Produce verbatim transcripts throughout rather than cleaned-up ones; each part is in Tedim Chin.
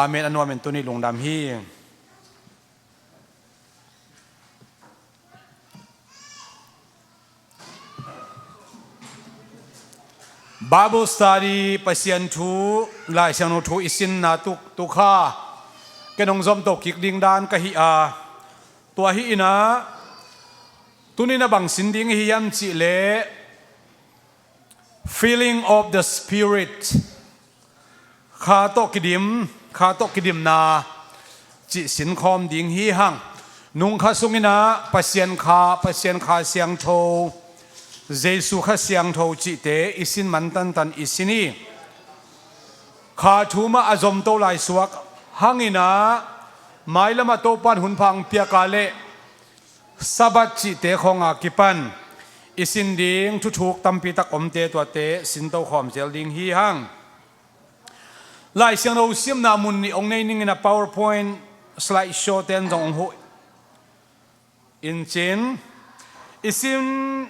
Amen. A nuamin tuni lungdam hi. Bible study, Pasian thu, Lai Siangtho thu i sinna tuk, tuk kha ken hong zomto kik ding dan ka hi a, tua hi inah, tuni na bang sin ding i hi hiam cih leh, Feeling of the Spirit. Kha tawh kidim, kha tawh kidimna cih sinkhawm ding hi hang. Nung kha sunginah Pasian kha, Pasian kha siangtho, Jesu kha siangtho cihte i sin man tantan i sin hi. Kha thu mah a zomto lai suak hanginah, mailamah Topan hunpha hong piak a leh Sabbath cihte khawng a kipan i sin ding thuthuk tampi tak omte, tuate sinto khawm zel ding hi hang. Lai Siangtho simna mun nih hong nei ningin a PowerPoint slide show ten zong hong huh in cin, i sim,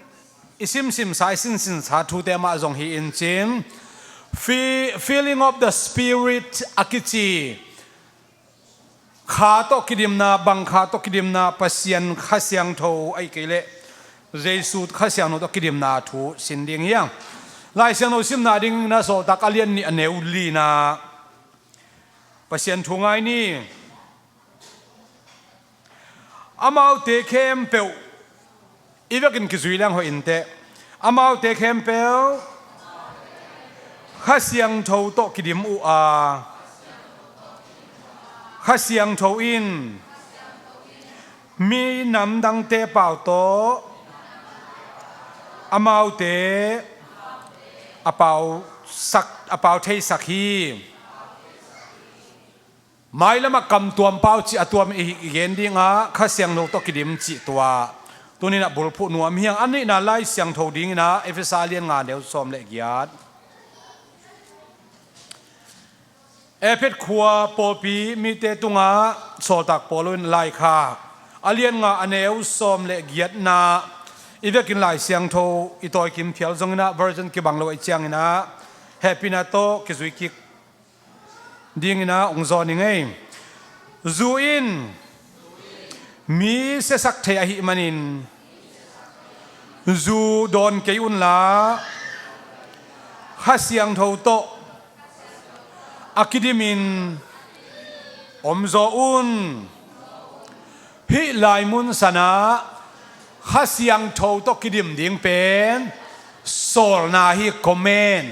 i simsimsa, i sinsinsa thute mah zong hi in cin, fe-, Feeling of the Spirit a kici kha tawh kidimna, bang kha tawh kidimna, Pasian kha siangtho ahih kei leh Jesu kha siangtho tawh kidimna thu sin ding hi hang. Lai Siangtho simna dingin a Sawltak a lian nih a neu lina Pasian thu ngai ni. Amaute khempeuh i vekin kizui leng hoih inteh. Amaute khempeuh Kha Siangtho tawh kidim uh a, Kha Siangtho in mi namdangte pau tawh amaute a pausak, a pau theisak hi. Mailamah kam tuam pau cih a tuam i, i gen dingah Kha Siangtho tawh kidim cih tua tuninah bulphuh nuam hi hang. A nihna Lai Siangtho dinginah Efesa lian nga neu sawm le giat. Efesa khua pawlpi mite tungah Sawltak Paul in laikhak a lian nga a neu sawm le giatna i vekin Lai Siangtho i tawikim phial zonginah version kibang lo ahih cianginah hehpihna tawh kizui kik dinginah hong zawn i ngei. Zu in mi siasak thei ahih manin zu dawn kei unla Kha Siangtho tawh a kidimin omzaw un. Hih laimun sanah Kha Siangtho tawh kidim ding pen sawlna hi, comment.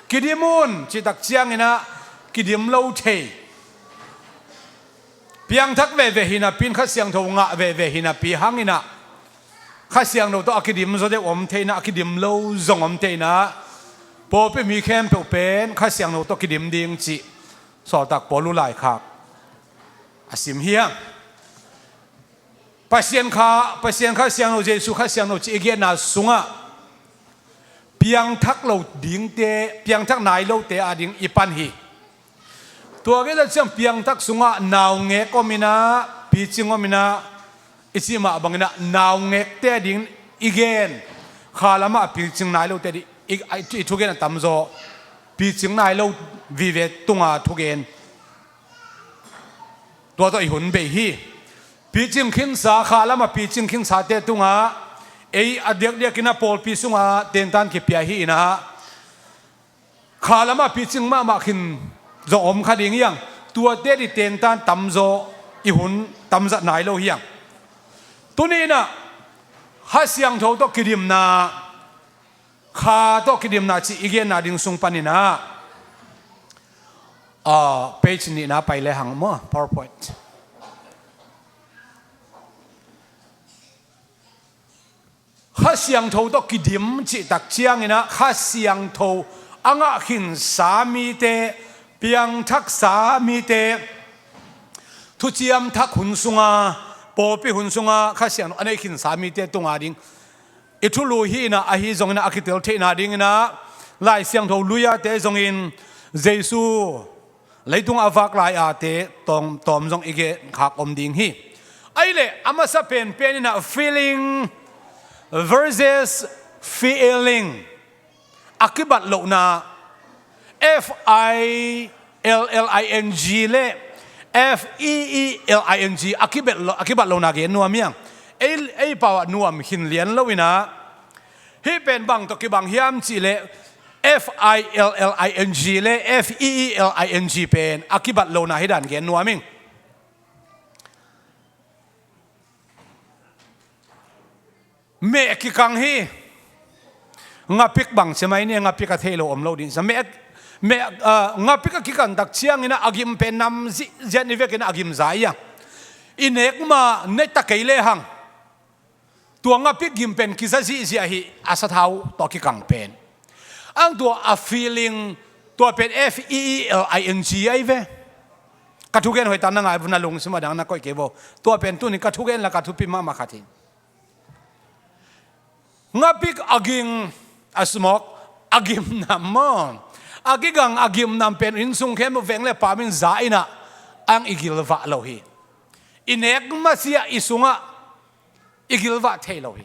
Kidim un cihtak cianginah kidim lo thei, piangthak veve hi napi in, Kha Siangtho ngah veve hi napi hanginah Kha Siangtho tawh a kidim zaw deuh om thei inah, a kidim lo zong om thei inah, pawlpi mi khempeuh pen Kha Siangtho tawh kidim ding cih Sawltak Paul uh laikhak a sim hi hang. Pasian kha, Pasian Kha Siangtho, Jesu Kha Siangtho cih i genna sungah piangthak lo dingte, piangthak nai lote ading i pan hi. Tua genna ciang piangthak sungah naungek om inah, picing om inah, i cih mah banginah naungekte ading i gen. Kha lamah picing nai lote ading i, i, i thugen a tamzaw picing nai lo vive tunga thugen tua tawh i hun bei hi. Picing khinsa, kha lamah picing khinsate tungah ei a diakdiakin a pawlpi sungah tentan kipia hi inah, kha lamah picing mahmah khin zong om kha ding hi hang. Tuate ading tentan tamzaw i hun tamzat nai lo hi hang. Tuni inah Kha Siangtho tawh kidimna, kha tawh kidimna cih i genna ding sung paninah, ah, page nihna pai le hang maw, PowerPoint. Kha Siangtho tawh kidim cihtak cianginah Kha Siangtho a ngah khinsa mite, piangthaksa mite, thuciam thak hun sunga, pawlpi hun sunga Kha Siangtho a nei khinsa mite tunga ding i thulu hi inah, ahi zonginah a kitel theihna dinginah Lai Siangtho lui-ate zongin Jesu leitungah a vak lai-ate tawm, tawm zong i genkhak om ding hi. Ahih leh a masa penpen inah feeling versus feeling a kibat lohna, F I L L I N G le F E E L I N G a kibat lo, a kibat lona gen nuam hiang. Ei, ei pau ah nuam khin lian lo inah, hih pen bang tawh kibang hiam cihleh F I L L I N G le F E E L I N G pen a kibat lona hi dan gen nuam ing. Meh kikang hi. Ngapik bang cia mai ni, ngapik a thei lo om lo ding sa. Meh, meh, ah, ngapik a kikang tak ciangin ah a gim pen nam zihziah ni vekin a gim za ia. I nek ma ne ta kei le hang. Tua ngapik gim pen kiza zihziah hi, a sathau tawh kikang pen. Ang tua a feeling, tua pen F E E L I N G ai ve. Ka thugen hoih ta na ngai vun a lungsim a dang na koih kei vo. Tua pen tuni ka thugen la ka thupi mahmah khat hi. Ngapik a ging a smok a gimnam maw? A kigang a gimnam pen innsung khempeuh veng le pam in za inah ang i gilvah lo hi. I nek masiah i sungah i gilvah thei lo hi.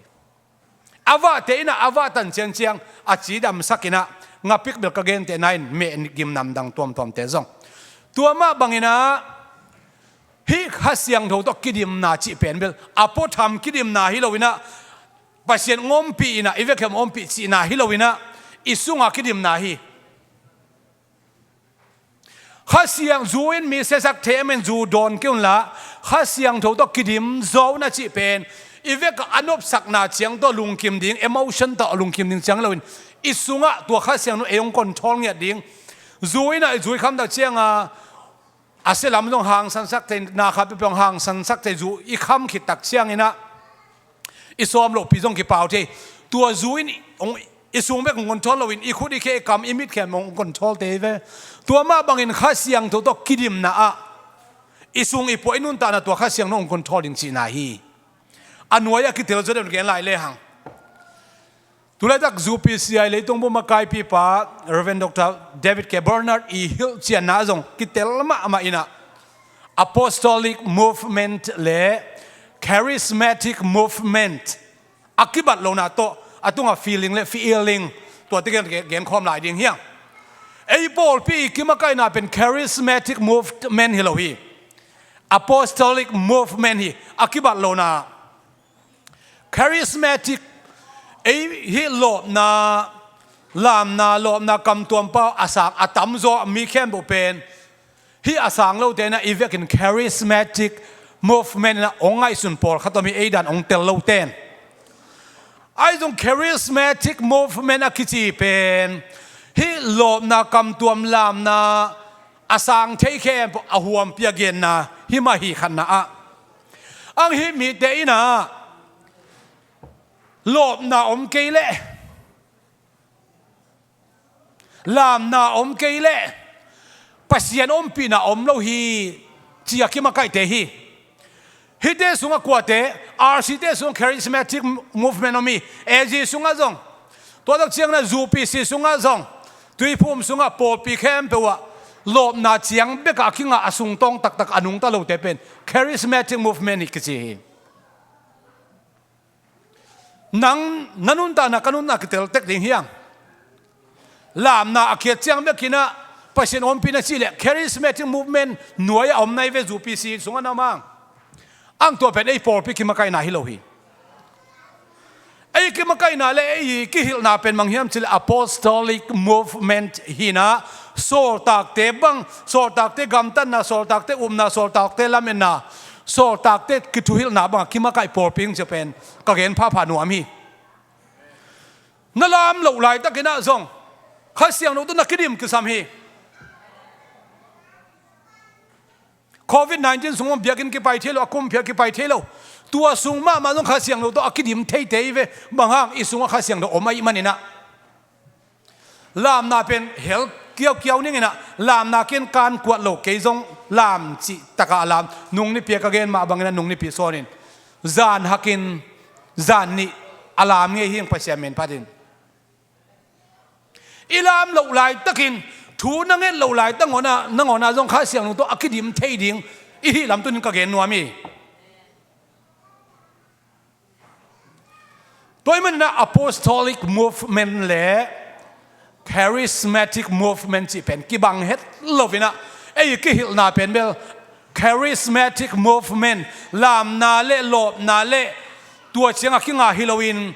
A vahte inah a vah tan cianciang a cidamsak inah ngapik bel ka gentehna in meh gimnam dang tuamtuamte zong. Tua mah banginah hih Kha Siangtho tawh kidimna cih pen bel a puatham kidimna hi lo inah, Pasian hong ompih inah, i vekham ompih cihna hi lo inah, i sunga kidimna hi. Kha Siang zu in mi siasak thei a men zu dawn kei unla, Kha Siangtho tawh kidim zaw un a cih pen i vek a nopsakna ciang tawh lungkim ding, emotion tawh lungkim ding ciang loin i sungah tua Kha Siangtho ei hong control ngiat ding. Zu inah i zu i khamtak cianga a sia lam zong hangsansak thei, na khat peuhpeuh hangsansak thei, zu i kham khittak cianginah i sawm lohpi zong kipau thei. Tua zu in hong, i sung bek hong control loin i khut i khe i kam i mit khem hong control thei ve. Tua mah bangin Kha Siangtho tawh kidimna ah i sung i puah i nuntakna tua Kha Siangtho hong control ding cihna hi. A nuai a kitel zaw deuh gen lai le hang. Tulaitak zu P C I leitung bu makaipipa Reverend Doctor David K. Bernard i hilhcianna zong kitel mahmah inah Apostolic Movement le Charismatic Movement a kibat lona tawh a tunga feeling le feeling tua tigen gen, genkhawm lai ding hiang. Ei pawlpi i kimakaihna pen Charismatic Movement hi lo hi. Apostolic Movement hi. A kibat lona Charismatic, ei hih lawpna, lamna, lawpna kamtuam pau a sang a tamzaw mi khempeuh pen hih a sang lote inah i vekin Charismatic Movement inah hong ngaihsun pawlkhat om hi, ei dan hong tel loten. Ahi zong Charismatic Movement a kici pen hih lawpna, kamtuam, lamna a sang thei khempeuh a huampi a genna hi mah hi khatna ah. Ang hih mite inah lawpna om kei leh, lamna om kei leh, Pasian ompihna om lo hi, ci a kimakaihte hi. Hihte sungah kuate, R C te sungah Charismatic Movement om hi, A G sungah zong. Tua tak ciangin ah zu P C sungah zong, Tuiphum sungah pawlpi khempeuh ah lawpna ciang bekah a kingah a sungtawng taktak a nungta lote pen Charismatic Movement hi kici hi. Nang na nuntakna ka nuntakna kitel tek ding hiang. Lamna a khiat ciang bekinah Pasian ompihna cih leh Charismatic Movement nuai a om nai ve, zu P C sungah na mang. Ang tua pen ei pawlpi kimakaihna hi lo hi. Ei kimakaihna le ei kihilhna pen mang hiam cih leh Apostolic Movement hinah, sawltakte bang, sawltakte gamtatna, sawltakte upna, sawltakte lametna, sawltakte kithuhilhna bangah kimakaih pawlpi hing cia pen ka gen phapha nuam hi. Na lam loh laitakinah zong Kha Siangtho tawh na kidim kisam hi. Covid nineteen sung biakinn kipai thei lo, a kum phial kipai thei lo. Tua sung mahmah zong Kha Siangtho tawh a kidim theitei ve. Bang hang, i sungah Kha Siangtho om ahih maninah. Lamna pen hel kiaukiau ninginah, lamna ken kan kuat lo, kei zong lam cih takah a lam. Nung nipi a ka gen mah banginah nung nipi sawnin, zan hakin, zan nih a lam ngei hing Pasian min phatin. I lam loh laitakin, thu na nget loh laitak nangawnah, nangawnah zong Kha Siangtho tawh a kidim thei ding i hih lam tunin ka gen nuam hi. Tua ahih maninah Apostolic Movement le Charismatic Movement cih pen kibang het loinah, ei kihilhna pen bel charismatic movement, lamna le lawpna le tua ciangah kinga hi loin,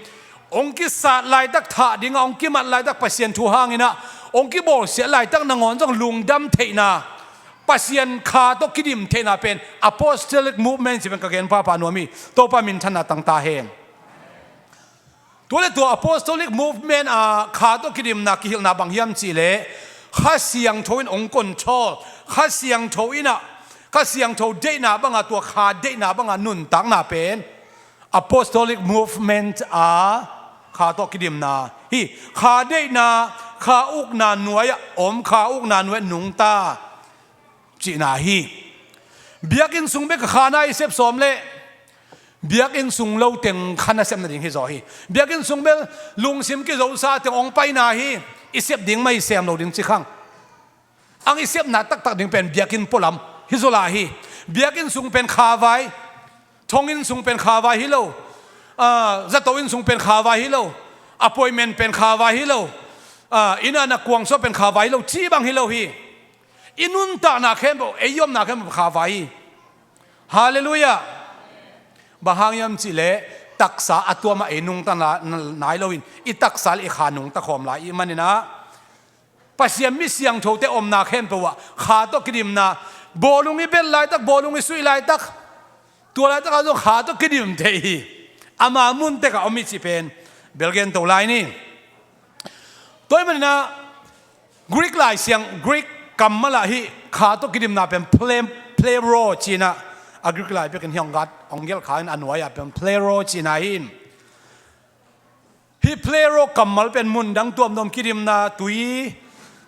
hong kisat laitak thah dingah hong kimat laitak Pasian thu hanginah hong kibawlsiah laitak nangawn zong lungdam theihna, Pasian kha tawh kidim theihna pen apostolic movement ci pen ka gen phapha nuam hi. Topa minthanna tang ta hen. Tua le tua apostolic movement a kha tawh kidimna kihilhna bang hiam cihleh, Kha Siangtho in hong control, Kha Siangtho innah, Kha Siangtho deihna banga tua kha deihna banga nuntakna pen apostolic movement a kha tawh kidimna hi. Kha deihna, kha ukna nuai-ah om, kha ukna nuai-ah nungta cihna hi. Biakinn sung bek a kha na i sep sawm leh biakinn sung lo teng kha na sep nading hi zaw hi. Biakinn sung bel lungsim kizosa teng hong paina hi. I sep ding mah i sem lo ding ci khang. Ang i sepna taktak ding pen biakinn pualam hi zaw lai hi. Biakinn sung pen kha vai, thonginn sung pen kha vai hi lo. Ah, zato inn sung pen kha vai hi lo. Appointment pen kha vai hi lo. Ah, inn ah na kuang suah pen kha vai hi lo, ci bang hi lo hi. I nuntakna khempeuh, ei omna khempeuh kha vai hi. Halleluiah. Bang hang hiam cihleh taksa a tuamah ei nungta na-, na-, nai loin i taksa le i kha nungta khawm lai i hih maninah Pasian mi siangthote omna khempeuh ah kha tawh kidimna, bawlung i bel laitak, bawlung i suih laitak, tua laitakah zong kha tawh kidim thei hi. Ama mun tekah om i cih pen bel gen to lai ni. Tua hih maninah Greek Lai Siang, Greek kammal ah hih kha tawh kidimna pen ple-, plero cinah, a Greek lai bekin hih hong gat, hong gelh kha in a nuai-ah pen plero cihna hi. Hih plero kammal pen mundang tuamtuam kidimna, tui,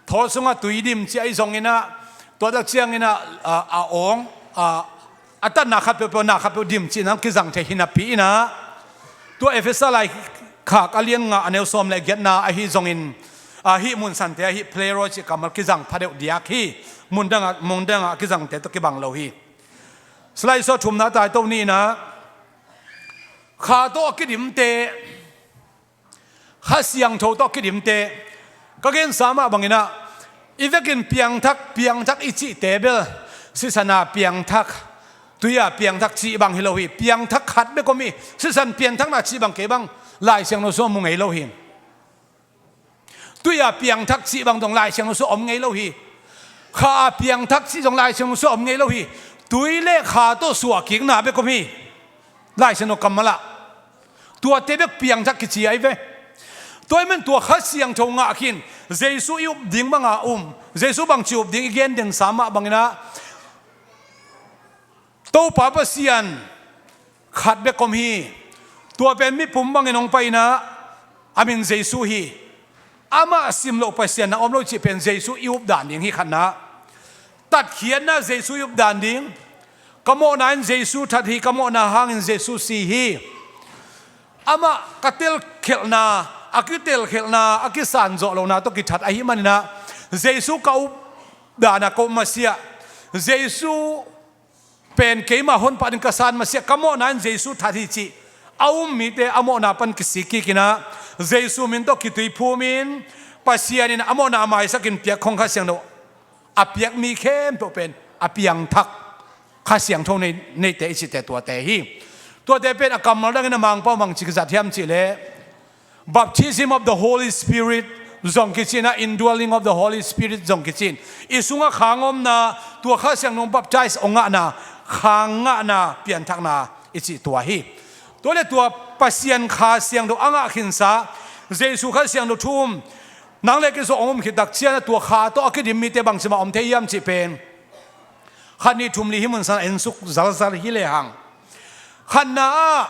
thawl sungah tui dim ci ahi zonginah, tua tak cianginah, a, a awng, a, a tatna khat peuhpeuh, na khat peuh dim cihna kizang thei hi napi inah, tua Efesa lai khak a lian nga a neu sawm le giatna ahi zongin, a, hih mun sante ah hih plero cih kammal kizang phadeuh diak hi. Mundangah, mundangah kizangte tawh kibang lo hi. Slide sawt thumna tai to ni inah, kha tawh a kidimte, Kha Siangtho tawh kidimte, ka gensa mah banginah, i vekin piangthak, piangthak i cihte bel, sisana piangthak, tuia piangthak cih bang hi lo hi. Piangthak khat bek om hi. Sisan piangthakna cih bang kei bang Lai Siangtho sung mu ngei lo hi. Tuia piangthak cih bang zong Lai Siangtho sung om ngei lo hi. Kha a piangthak cih zong Lai Siangtho sung om ngei lo hi. Tui le kha tawh suahkikna bek om hi. Lai Siangtho kammal ah tuate bek piangthak kici ahi ve. Tua ahih man tua Kha Siangtho ngah khin, Jesu i up ding banga um, Jesu bangci up ding i gen densa mah banginah, Topa Pasian khat bek om hi. Tua pen mipum bangin hong paina, a min Jesu hi. Amah sim loh Pasian na om lo cih pen Jesu i up dan ding hi khatna. Tatkhiatna Jesu i up dan ding. Ka mawhna in Jesu that hi, ka mawhna hangin Jesu si hi. Amah ka telkhelhna, a kitelkhelhna, a kisanzawh lohna tawh kithat ahih maninah, Jesu ka up dana ka um masiah, Jesu pen keima honpa ding ka san masiah, ka mawhna in Jesu that hi cih a um mite a mawhna pan kisik kikinah, Jesu min tawh kituiphum in, Pasian in a mawhna a maisakin piak khong Kha Siangtho a piak mi khempeuh pen a piangthak Kha Siangtho nei, neite i cihte tuate hi. Tuate pen a kammal dangin a Mangpau mangci kizat hiam cihleh, Baptism of the Holy Spirit zong kicinah, indwelling of the Holy Spirit zong kicin. I sungah khang omna, tua Kha Siangtho baptize hong ngahna, khang ngahna, pianthakna i cih tua hi. Tua le tua Pasian Kha Siangtho a ngah khinsa, Jesu Kha Siangtho thu um, nang le kei zong hong um khit tak cianah tua kha tawh a kidim mite bangci mah om thei hiam cih pen khat nih thum li hih mun san en suk zalzal hi lehang. Khatna ah,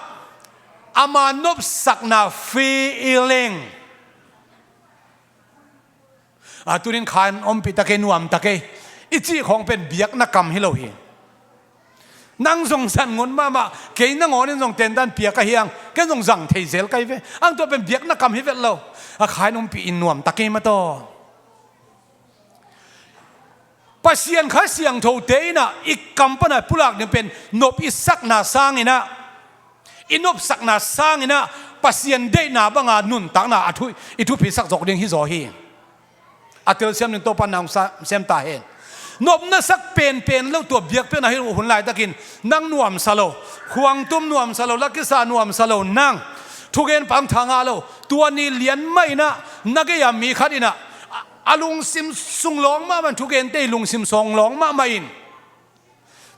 ama nopsakna feeling. A, tunin kha in ompih ta kei, nuam ta kei, i cih khawng pen biakna kam hi lo hi. Nang zong zan ngun mahmah, kei nangawnin zong tentan piak ahi ang, ken zong zang thei zel kai ve. Ang tua pen biakna kam hi vet lo. A, kha in ompih in nuam ta kei mataw. Pasian Kha Siangthote innah i kam pana pulak ding pen nop i sakna sanginah, i nopsakna sanginah Pasian deihna banga nuntakna a thu, i thupisak zawk ding hi zaw hi. A telsiam ding Topa nang sa-, sem ta hen. Nopna sak penpen lo tua biakpiakna hi hun laitakin nang nuamsa lo, khuangtum nuamsa lo, lakisa nuamsa lo, nang thugen pang tha ngah lo, tua ni lian mah inah na gei-a mi khat inah a, a lungsim sung lawng mahmah in, thugente i lungsim sung lawng mahmah in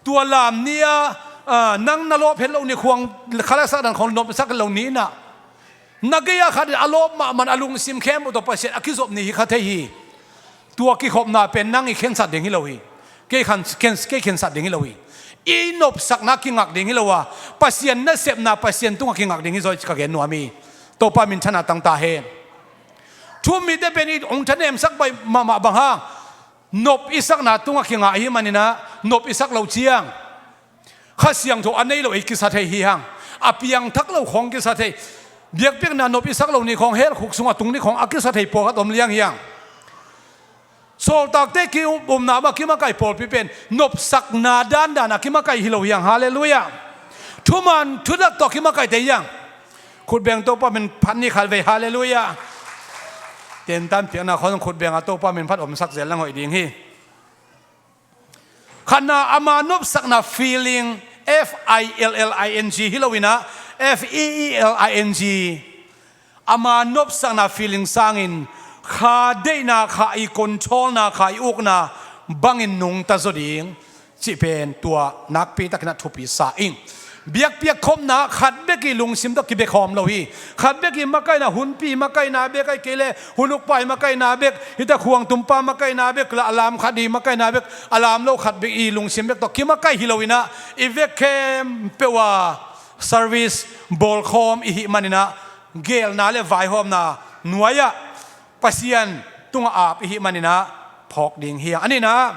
tua lam ni-a, a, nang na lawp het loh ni, khuang khalaksak dan khong nopsak het lo ni inah na gei-a khat in a lawp mahmah in a lungsim khempeuh tawh Pasian a kizop ni hi kha thei hi. Tua kikhopna pen nang i khensat ding hi lo hi. Kei khen, khen, kei khensat ding hi lo hi. I nopsakna kingak ding hi lo a, Pasian nasepna Pasian tungah kingak ding hi zaw hi ci ka gen nuam hi. Topa min thana tangta hen. Thu-um mite pen i hong thanemsak baih mahmah bang hang, nop i sakna tungah kingah ahih maninah nop i sak loh ciang Kha Siangtho a nei lo ei kisa thei hi hang. A piangthak lo khong kisa thei. Biakpiakna nop i sak lo ni khong, hell khuk sungah tung ni khong a kisa thei pawlkhat om liang hi hang. Sawltakte ki-upna mah kimakaih pawlpi pen nopsakna dandan a kimakaih hi lo hi hang. Halleluiah. Thuman thutak tawh kimakaihte hi hang. Khutbeng Topa min phat ni khat vei. Halleluiah. Tentan piakna khong khutbeng a Topa min phat omsak zel lang hoih ding hi. Khatna, ama nopsakna feeling, F I L L I N G hi lo inah, F E E L I N G. Ama nopsakna feeling sangin kha deihna, kha i controlna, kha i ukna bangin nungta zaw ding cih pen tua nakpi takin a thupi sa ing. Biakpiak khopna khat bek i lungsim tawh kibek khawm lo hi. Khat bek i makaihna, hunpi makaihna bek, ahih kei leh hun ukpa i makaihna bek, hita khuangtumpa makaihna bek, la a lam khat i makaihna bek, a lam lo khat bek i lungsim bek tawh kimakaih hi lo inah, i vek khempeuh a service bawlkhawm i hih maninah, geelna le vaihawmna nuai-ah Pasian tungah aap i hih maninah phawk ding hi hang. A nihna,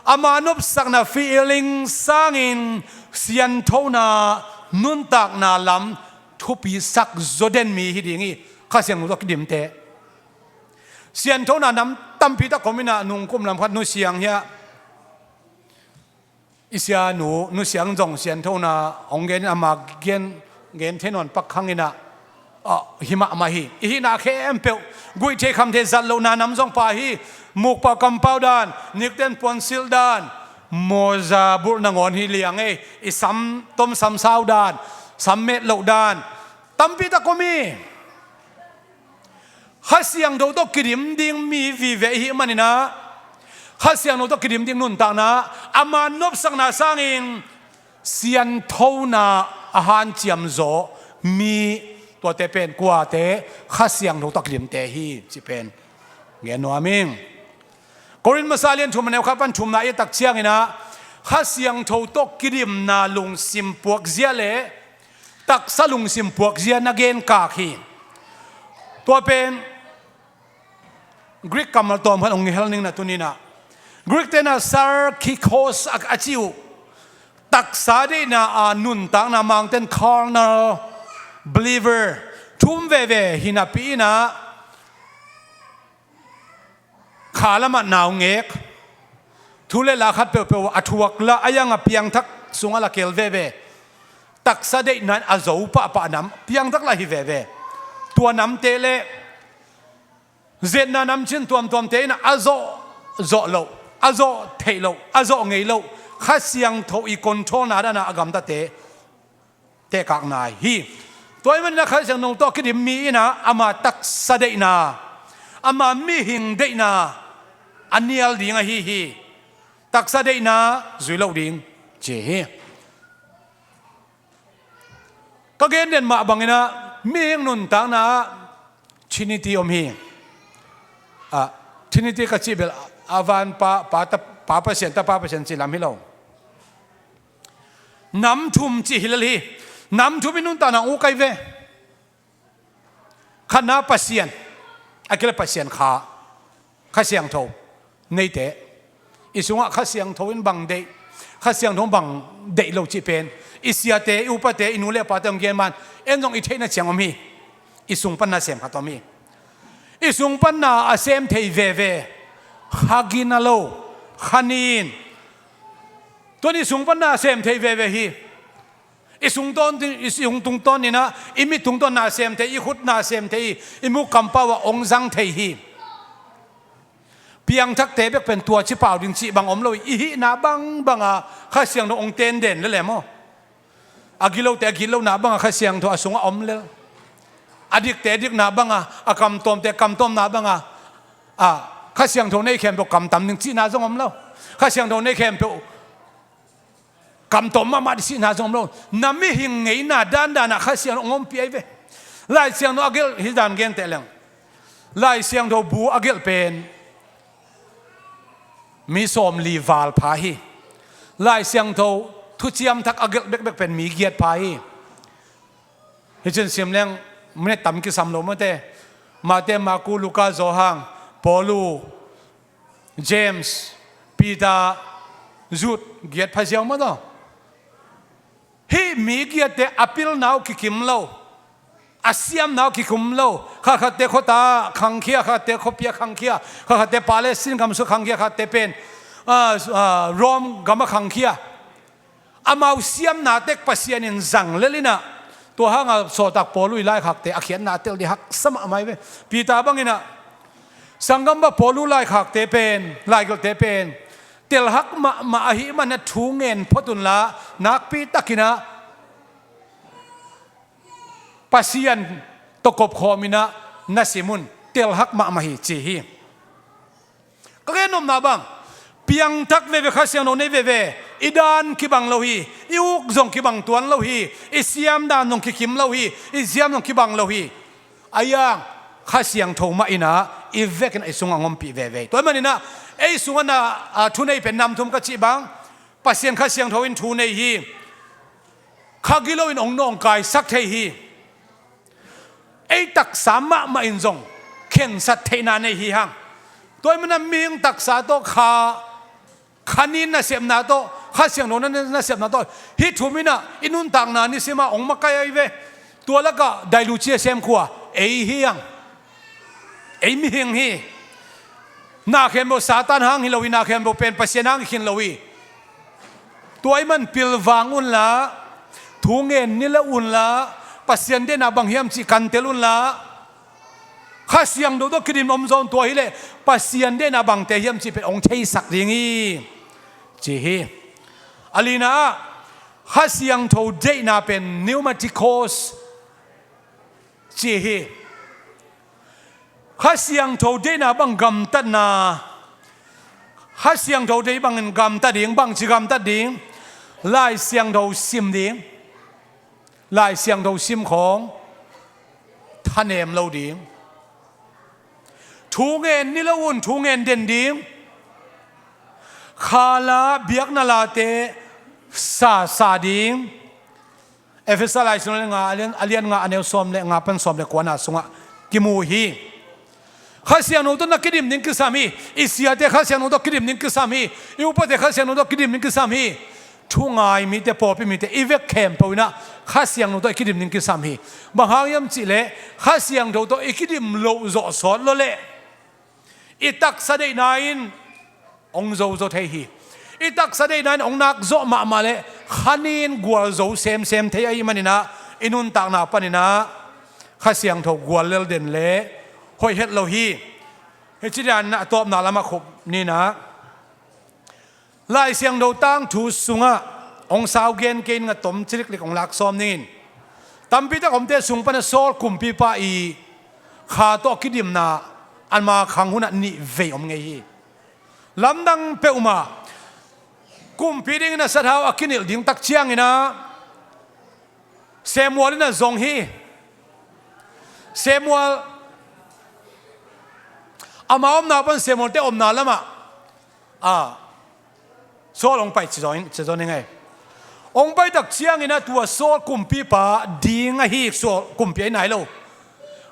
ama nopsakna feeling sangin sianthona, nuntakna lam thupisak zaw den mi hi ding hi. Kha Siangtho tawh kidimte. Sianthona nam tampi tak om inah, nungkum lam khat Nu Siang hi a, i sianu Nu Siang zong sianthona hong gen in, ama gen, gen thei nawn pak khang inah, ah, hi mahmah hi. I hihna khempeuh guih thei kham thei zat lohna nam zong pha hi. Mukpau kampau dan, nikten puansilh dan, mawza bulh nangawn hi liang ei. I sam tom sam sau dan, sam met loh dan, tampi tak om hi. Kha Siangtho tawh kidim ding mi vive i hih maninah, Kha Siangtho tawh kidim ding nuntakna, ama nopsakna sangin sianthona a hanciam zaw mi, tuate pen kuate, Kha Siangtho tawh kidimte hi cih pen gen nuam ing. Korin masa lian thum a neu khat pan thumna i tak cianginah, Kha Siangtho tawh kidimna lungsim puakzia le taksa lungsim puakzia na genkak hi. Tua pen Greek kammal tawm khat hong hel ning na tuninah. Greek tenah sarkikos a, a ci uh. Taksa deihna a nuntakna, Mangten carnal believer, thu-um veve hi napi inah, kha lamah naungek, thu le la khat peuhpeuh a thuak la, a yang a piangthak sungah la kel veve. Taksa deihna in a zo pahpah nam, piangthak la hi veve. Tua namte le zetna namcin tuamtuamte inah a zawh, zawh loh, a zawh theih loh, a zawh ngei loh, Kha Siangtho i controlna danah a gamtate tehkakna hi. Tua ahih maninah Kha Siangtho tawh kidim mi inah ama taksa deihna, ama mihing deihna a nial ding ahi hi. Taksa deihna zui loh ding ci hi. Ka gen den mah banginah mihing nuntakna ah Trinity om hi. Ah, Trinity ka cih bel a van Pa, Pa, Ta, Pa Pasian, Tapa Pasian cih lam hi lo. Nam thum cih hi lel hi. Nam thum i nuntakna uh kai ve. Khatna Pasian, a kile Pasian kha, Kha Siangtho neite. I sungah Kha Siangtho in bang deih, Kha Siangtho bang deih lo cih pen i siate, i upate, i nu le pate hong gen man, en zong i theihna ciang om hi. I sung pan nasem khat om hi. I sung pan na a sem thei veve, kha gina lo, kha nin. Tuan i sung pan na a sem thei veve hi. I sung tawn, i sung tungtawninah i mit tungtawn na sem thei, i khut na sem thei, i muk kampau ah hong zang thei hi. Piangthakte bek pen tua ci pau ding cih bang om lo hi. I hihna bangbanga Kha Siangtho hong tenden lel e maw. A gilote a gitlohna banga Kha Siangtho a sungah om lel. A dikte a dikna banga, a kamtawmte a kamtawmna banga, a, Kha Siangtho nei khempeuh kamtam ding cihna zong om lo. Kha Siangtho nei khempeuh kamtawm mahmah ding cihna zong om lo. Na mihing ngeina dandanah Kha Siangtho hong ompih ahi ve. Lai Siangtho a gelh hi dan genteh leng, Lai Siangtho bu a gelh pen mi sawmli val pha hi. Lai Siangtho thuciam thak a gelh bekbek pen mi giat pha hi. Hi cin sim leng minute tam kisam lo mate. Mate, Maku, Luka, Johan, Paulu, James, Peter, Jude, giat pha ziau maw taw. Hih mi giatte a pilna uh kikim lo, a siamna uh kikim lo. Khatkhatte khuata khangkhia, khatkhatte khuapi ah khangkhia, khatkhatte Palestine gam sung khangkhia, khatkhatte pen, ah, ah, Rome gam ah khangkhia. Amau siamna tek Pasian in zang lel inah, tua hanga sawltak Paulu i laikhakte a khiatna a tel ding haksa mahmah hi ve. Peter banginah, sanggam bah, Paulu laikhakte pen, laigelhte pen telhak mahmah ahih manah thu ngen phot unla, nakpi takinah Pasian tawh kopkhawm inah na sim un, telhak mahmah hi, ci hi. Ka gen nopna bang, piangthak veve, Kha Siangtho nei veve, i dan kibang lo hi, i uk zong kibang tuan lo hi, i siam dan zong kikim lo hi, i siam zong kibang lo hi. A iang Kha Siangtho mah inah i vekin i sungah hong ompih veve hi. Tua ahih maninah ei sungah na, a, thunei pen nam thum ka cih bang, Pasian Kha Siangtho in thu nei hi. Kha gilo in hong nawngkaisak thei hi. Ei taksa mahmah in zong khensat theihna nei hi hang. Tua ahih manah mihing taksa tawh, kha, kha nin nasepna tawh, Kha Siangtho na, nasepna tawh, hih thum inah i nuntakna nisima hong makaih ahi ve. Tua lakah dailuci a sem kua? Ei hi hang. Ei mihing hi. Na khempeuh Satan hang hi lo hi, na khempeuh pen Pasian hang hi khin lo hi. Tua ahih man pilvang unla, thu ngen nilh unla, Pasian deihna bang hiam cih kantel unla, Kha Siangtho tawh kidim om zaw un, tua hileh Pasian deihna bangte hiam cih pen hong theisak ding hi, ci hi. A lina ah, Kha Siangtho deihna pen pneumatikos ci hi. Kha Siangtho deihna bang gamtatna, Kha Siangtho deih bangin gamta ding, bangci gamtat ding? Lai Siangtho sim ding. Lai Siangtho sim khawng thanem lo ding. Thu ngen nilh un, thu ngen den ding. Khala, biakna late sa sa ding. Efesa Lai Siangtho nga, a lian, a lian nga, a neu sawm le nga pan sawm le kuana sungah kimu hi. Kha Siangtho tawh na kidim ding kisam hi. I siate Kha Siangtho tawh kidim ding kisam hi. I upate Kha Siangtho tawh kidim ding kisam hi. Thu ngai mite, pawlpi mite, i vek khempeuh inah Kha Siangtho tawh i kidim ding kisam hi. Bang hang hiam cihleh, Kha Siangtho tawh i kidim loh zawh sawt lawleh i taksa deihna in hong zozo thei hi. I taksa deihna in hong nakzawh mahmah leh kha nin gualzo semsem thei ahih maninah i nuntakna paninah Kha Siangtho gual lel den le hoih het lo hi. Hih ci dan a tawpna lamah khup ninah, Lai Siangtho tangthu sungah hong sau gen kei ning a, tom ciliklik hong lak sawm ning in. Tampitak omte sung panah Saul kumpipa i kha tawh kidimna ama khang hunah nih vei om ngei hi. Lamdang peuhmah, kumpi dingin a sathau a kinilh ding tak cianginah Samuel in a zong hi. Samuel, ama omna pan Samuel te omna lamah, a, Saul hong pai ci zaw in, ci zaw ning ei. Hong pai tak ciangin a tua Saul kumpipa ding ahi, Saul kumpi ahi nai lo.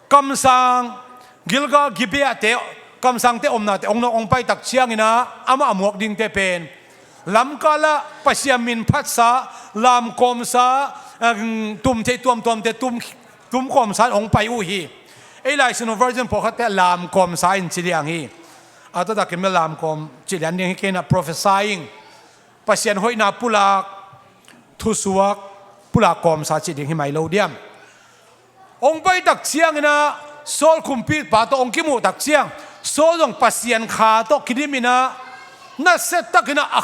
Kamsang, Gilgal, Gibeah te, kamsangte omnate hong nawk hong pai tak ciangin a, amah a muak dingte pen lamkal ah Pasian min phatsa, lamkawmsa, em, tum theih tuamtuamte tum, tum kawmsa in hong pai uh hi. Ei Lai Siangtho version pawlkhatte lamkawmsa in ci liang hi. A taktakin bel lamkawm cih lian ding hi kei in a, prophesying, Pasian hoihna pulak, thusuak, pulak kawmsa cih ding hi mai lo diam. Hong pai tak ciangin a, Saul kumpipa tawh hong kimuh tak ciang, Saul zong Pasian Kha tawh kidim in ah, nasia takin ah, a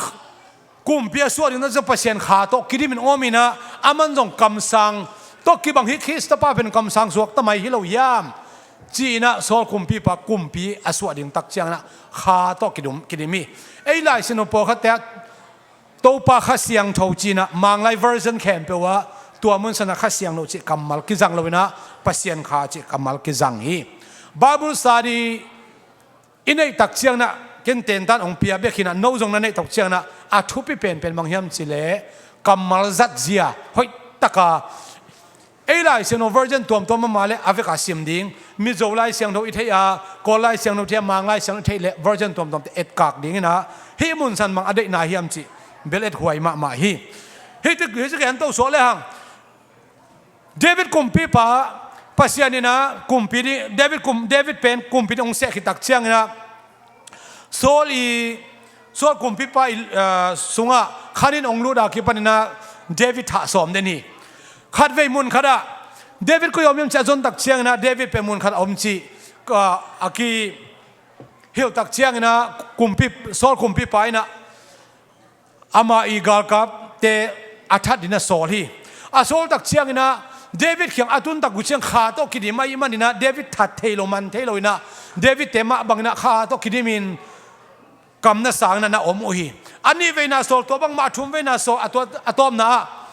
kumpi a suah ding nasia Pasian Kha tawh kidim in om in ah, aman zong kamsang tawh kibang hi, Khrista pa pen kamsang suakta mai hi lo hiam, ci-in ah Saul kumpipa kumpi a suah ding tak ciangin ah Kha tawh kidum, kidim hi. Ei Lai Siangtho pawlkhatte ah Topa Kha Siangtho ci-in ah, Manglai version khempeuh ah tua mun san ah Kha Siangtho cih kammal kizang lo in ah, Pasian Kha cih kammal kizang hi. Bible study i neih tak ciangin ah, ken tentan hong pia bek hi in ah, no zong na neih tak ciangin ah, a thupi penpen bang hiam cih leh, kammal zatzia hoih taka ei Lai Siangtho version tuamtuam a om leh a vek a sim ding, Mizo Lai Siangtho i theih a, Kawl Lai Siangtho i theih a, Mang Lai Siangtho i theih leh version tuamtuamte etkak ding in ah, hih mun san bang a deihna hiam cih bel ethuai mahmah hi. Hih tik, hih ci ken to suak lehang, David kumpipa, Pasian in ah kumpi ding, David kum, David pen kumpi ding hong seh khit tak ciangin ah, Saul i, Saul kumpipa i, ah, sungah khanin hong lut a kipanin ah David thah sawm den hi. Khatvei mun khatah David koi ah om hiam cih a zon tak ciangin ah, David pen mun khat a om cih, ah, a kihilh tak ciangin ah, kumpi, Saul kumpipa in ah ama i galkapte a that dingin a sawl hi. A sawl tak ciangin ah, David kiang a tun tak uh ciang Kha tawh kidim ahih manin ah, David that thei lo, man thei lo in ah, Davidte mah bangin ah Kha tawh kidim in kam na sangin ah na om uh hi. A nihveina sawl, tua bangmah a thumveina sawl, a tua, a tawpna ah,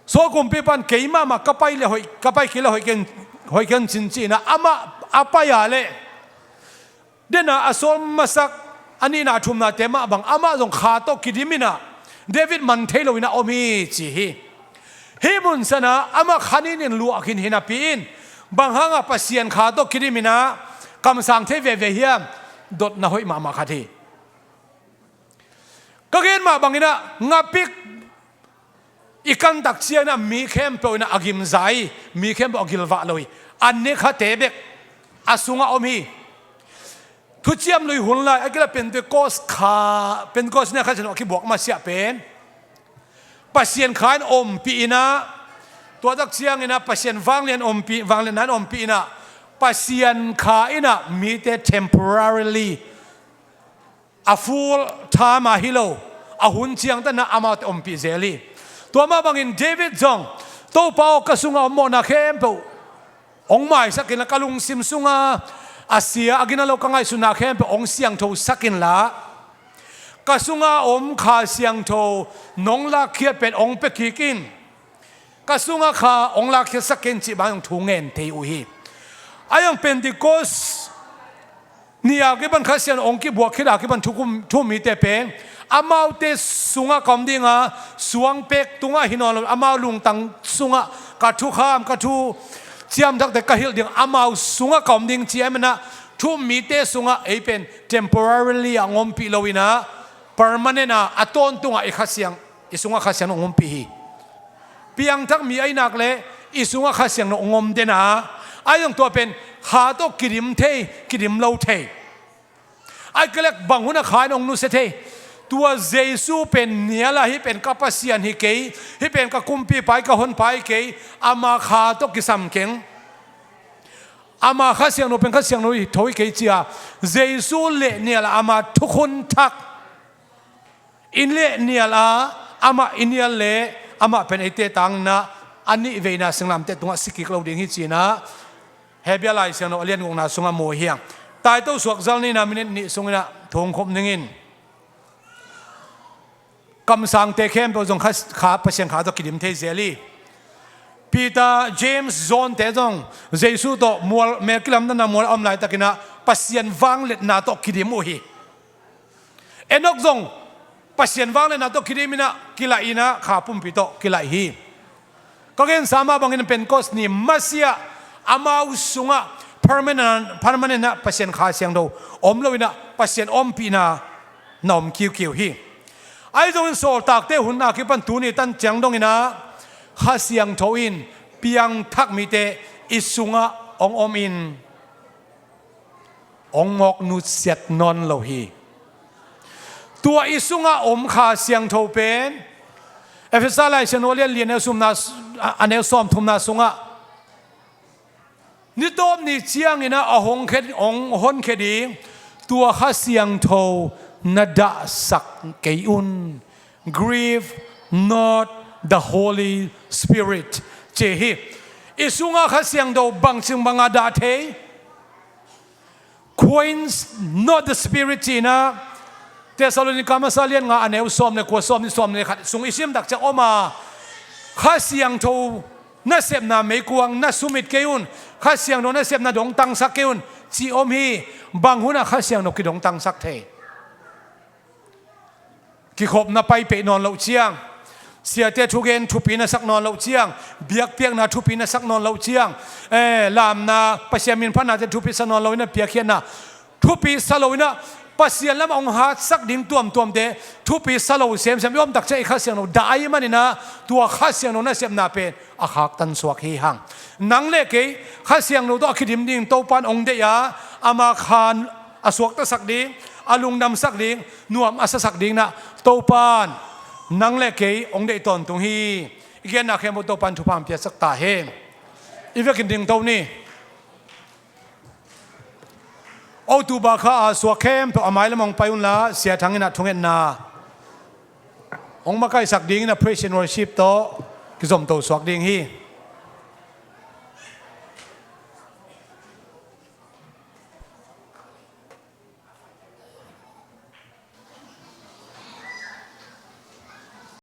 Saul kumpipa in, "Keimah mah ka pai leh hoih, ka pai kei leh hoih ken, hoih ken cin," ci-in ah, amah a pai a leh, dena a sawl masak, a nihna thumnate mah bang, amah zong Kha tawh kidim in ah, David man thei lo in ah om hi ci hi. Hih mun san ah amah khanin in luah khin hi napi in, bang hangah Pasian Kha tawh kidim in ah kamsang thei veve hiam? Dotna hoih mahmah khat hi. Ka gen mah bangin ah, ngapik i kan tak ciangin ah mi khempeuh in ah a gimza hi, mi khempeuh a gilvah lo hi. A nekhate bek a sungah om hi. Thuciam Lui hun lai, a kila Pentecost kha, Pentecost ni a Kha Siangtho a kibuak masiah pen Pasian Kha in ompih in ah, tua tak ciangin ah Pasian vanglian ompih, vangliatna in ompih in ah, Pasian Kha in ah mite temporarily, a full time a hi lo, a hun ciangtan ah amaute ompih zel hi. Tua mah bangin David zong, "Topa aw, ka sungah om mawhna khempeuh hong maisak inla, ka lungsim sunga a sia, a gina lo ka ngaihsutna khempeuh hong siangthosak inla, ka sunga om Kha Siangtho nong lakkhiat pen hong pia kik in. Ka sunga Kha hong lakkhiatsak in," cih bang hong thu ngen thei uh hi. A yang Pentecost ni a kipan Kha Siangtho hong kibuak khit a kipan thukhun, thu-um mite pen, amaute sungah ka om ding a, suangpek tungah hi nawn lo, amau lungtang sungah ka thukham, ka thu ciamthakte ka hilh ding, amau sungah ka om ding ci ahih manin ah, thu-um mite sungah ei pen temporarily a hong ompih lo in ah, permanent a, a tawntungah i Kha Siang, i sungah Kha Siangtho hong ompih hi. Piangthak mi ahih nak leh i sungah Kha Siangtho hong om den a, ahi zong tua pen Kha tawh kidim thei, kidim lo thei. Ahih kei leh bang hun ah Kha in hong nusia thei? Tua Jesu pen nial a, "Hih pen ka Pasian hi kei, hih pen ka Kumpipa hi, ka Honpa hi kei, ama Kha tawh kisam keng. Ama Kha Siangtho pen Kha Siangtho hi, tho hi kei," ci a, Jesu leh nial a, ama thukhun thak i leh nial a, amah i nial leh amah pen eite tangin ah, a nihveina singlamteh tungah si kik lo ding hi ci-in ah, Hebru Lai Siangtho a lian gukna sungah mu hi hang. Taito suakzal nihna minit nih sungin ah thu hong khum ning in. Kamsangte khempeuh zong Kha, Kha, Pasian Kha tawh kidim thei zel hi. Peter, James, John te zong Jesu tawh mual, mel kilamdanna mual a om laitakin ah Pasian vangliatna tawh kidim uh hi. Enok zong Pasian vangliatna tawh kidim in ah, kilaih in ah, Kha pumpi tawh kilaih hi. Ka gensa mah bangin Pentecost ni masiah amau sungah permanent, permanent ah Pasian Kha Siangtho om lo in ah, Pasian ompihna na om kiukiu hi. Ahi zongin Sawltakte hun a kipan tuni tan ciang dongin ah, Kha Siangtho in piangthak mite i sungah hong om in, hong mawk nusiat nawn lo hi. Tua i sungah om Kha Siangtho pen, Efesa Lai Siangtho a lian li, a neu sawmna, a neu sawmthumna sungah, ni tawp ni ciangin ah a hong khia, hong honkhia ding, Tua Kha Siangtho na dahsak kei un. Grieve not the Holy Spirit, ci hi. I sungah Kha Siangtho bangci bangah dah thei? Quench not the Spirit cihna Thessalonika masa lian nga a neu sawm le kua, sawm nih, sawm le khat sung i sim tak ciang om a, Kha Siangtho nasepna meikuang na sumit kei un, Kha Siangtho nasepna dong tangsak kei un, ci om hi. Bang hunah Kha Siangtho kidong tangsak thei? Kikhopna pai peh nawn loh ciang, siate thugen thupi na sak nawn loh ciang, biakpiakna thupi na sak nawn loh ciang, eh, lamna, Pasian min phatnate thupi sa nawn lo in a piakkhiatna thupi sa lo in a, Pasian lamah hong hatsak ding tuamtuamte thupi sa lo semsem i om tak ciang i Kha Siangtho dah ahih manin a, tua Kha Siangtho nasepna pen a khaktan suak hi hang. Nang le kei Kha Siangtho tawh a kidim ding Topan hong deih a, ama khan a suaktasak ding, a lungdamsak ding, nuam a sasak ding na Topan nang le kei hong deih tawntung hi. I genna khempeuh Topan thupha hong piaksak ta hen. I vekin dingto ni. October kha a suak khempeuh a mailam hong pai unla, Sia Thang in a thungetna hong makaisak dingin a praise and worship tawh kizomto suak ding hi.